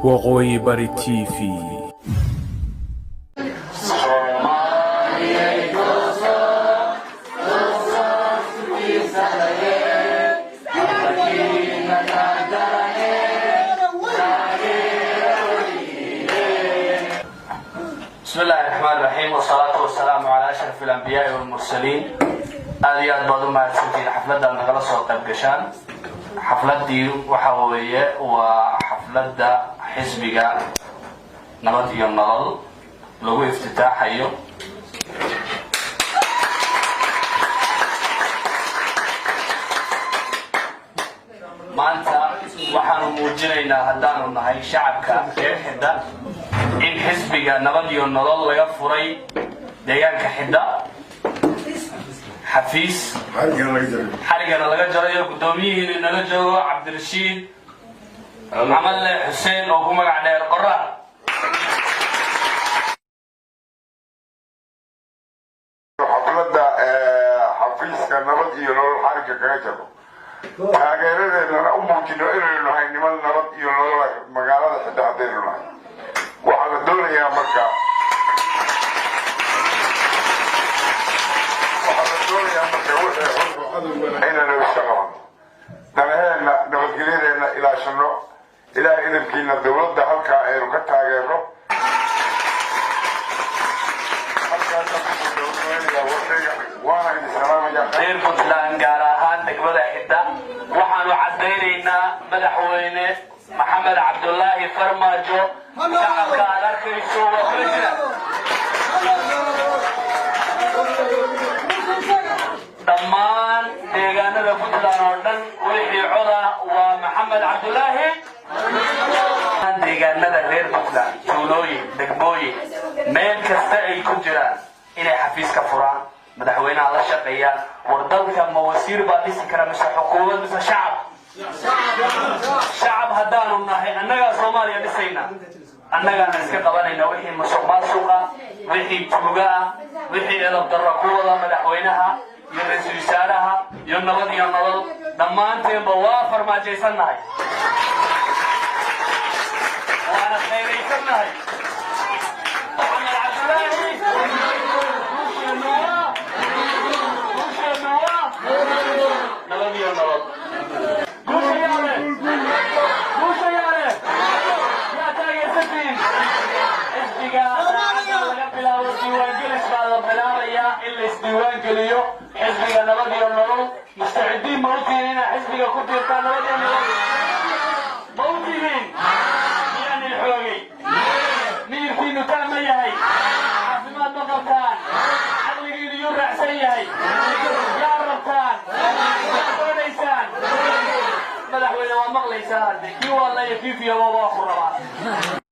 Waqooyi Bari TV. بسم الله الرحمن الرحيم، والصلاة والسلام على أشرف الأنبياء والمرسلين. Aad iyo aad baad u mahadsantihiin xafladda aad nagala soo qayb gashaan. Xafladdii waxa weeye waa xafladda xisbiga Nabad iyo Nolol lagu iftitaaxayo. Maanta waxaanu muujinaynaa, haddaanu nahay shacabka reer Xidda, in xisbiga Nabad iyo Nolol laga furay deegaanka Xidda xafiis, xarigana laga jarayo, guddoomiyihiina nala joogo, Cabdirashiid Maxamedle Xuseen oo ku magac dheer Qoraan. Xafladda xafiiska Nabad iyo Nolol xarigga kaga jaro, taageeradeennana u muujino inaynu nahay niman Nabad iyo Nolol. Magaalada Xidda haddaynu nahay, waxaa la doonayaa marka, waxaa la doonayaa marka wixii xun inaynu iska qabano, danaheenna, nabadgelyadeenna ilaashano. Ilaah idinkiina dowladda halkaa aynu ka taageerno. Halkaasaan ku gabagabaynayaa warkayga, waana idin salaamaya. Reer Puntland, gaar ahaan degmada Xidda, waxaanu caddaynaynaa madaxweyne Maxamed Cabdulaahi Farmaajo shacabka aad arkayso waa kula jira. Dhammaan deegaanada Puntland oo dhan wixii coda waa Maxamed Cabdulaahi. Deegaanada reer Puntland, tuulooyin, degmooyin, meel kasta ay ku jiraan, inay xafiiska furaan, madaxweynaha la shaqeeyaan. War dalka ma wasiir baa dhisi kara mise xukuumad mise shacab? Shacab haddaanu nahay, annagaa Soomaaliya dhisayna, annagaana iska qabanayna wixii musuq maasuqa, wixii tuuga ah, wixii edab darro ku wada. Madaxweynaha iyo ra-iisul wasaaraha iyo Nabad iyo Nolol dhammaanteenba waa farmaajaysannahay, waana khayraysannahay. Maxamed Cabdulaahi, guusheenu waa, guusheenu waa Nabad iyo Nolol. Guusha yaale, guusha yaale, yaa taageersantihiin xisbiga? Saacadda laga bilaabo diiwaangelis baa la bilaabayaa, in la isdiiwaangeliyo xisbiga Nabad iyo Nolol. Mustacidiin ma u tihiin inaad xisbiga ku biirtaan Nabad iyo Nolol? Ma u tihiin? Miyaan il xoogay? Miyirkiinu taa ma yahay? Caafimaad ma qabtaan? Caqligiinu yuu raacsan yahay? Yaa rabtaan? Yaa doonaysaan? Madaxweyne, waa maqlaysaa hadde, kii waa laya, kii fiyaba waa ku rabaa.